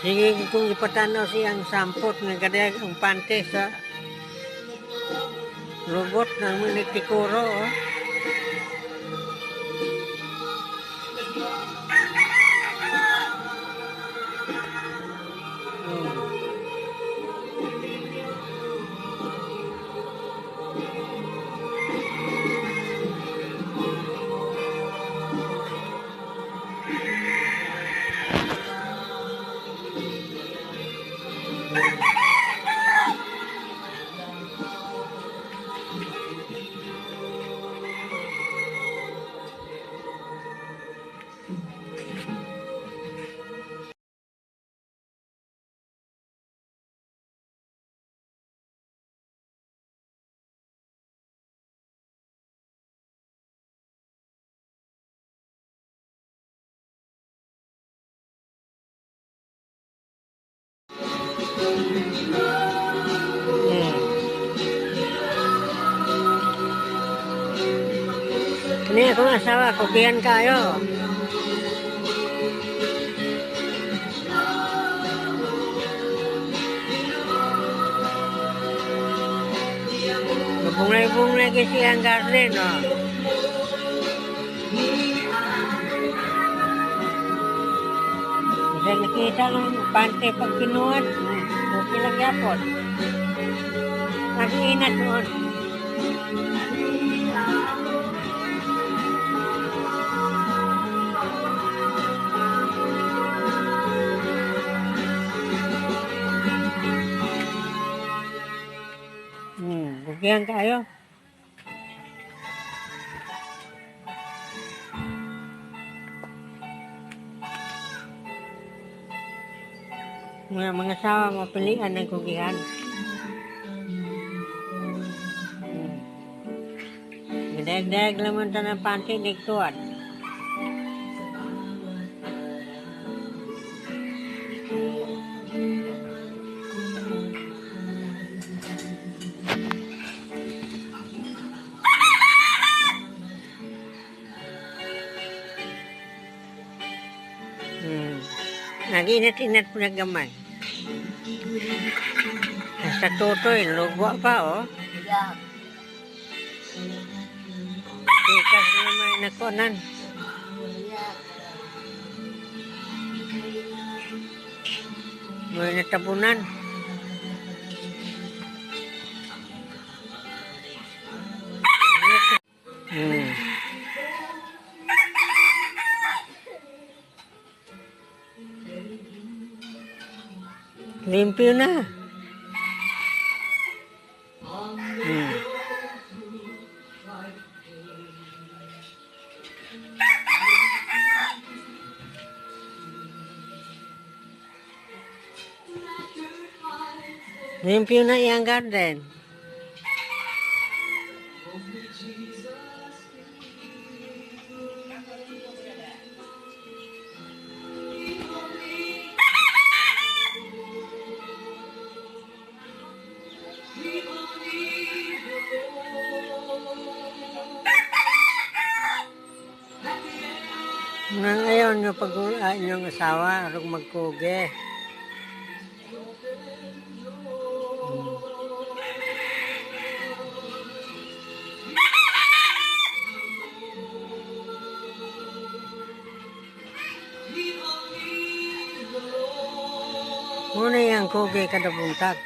Sige kung ipatanaw siyang sampot nga kadayag ang pante sa lubot ng tikuro, oh. Kini akong asawa, kukihan kayo. Bunglay-bunglay kasi ang garden, oh. Bisa nakita lang pante pag kinuhat. Okay lang yapon. Nag-inat noon. Bukihan kayo. Mga asawa mapilian ng kugihan. Gidagdag laman ta ng panty nigtuan. Nag-inat-inat po na gamay. Sa tutoy, lugwa pa, oh. Yeah. Tikas na may nakunan. Yeah. May natabunan. Limpyo na. Limpyo na iyang garden. Nang ayaw nyo pag inyong asawa, arog magkugi. Muna yung kugi kada buntag.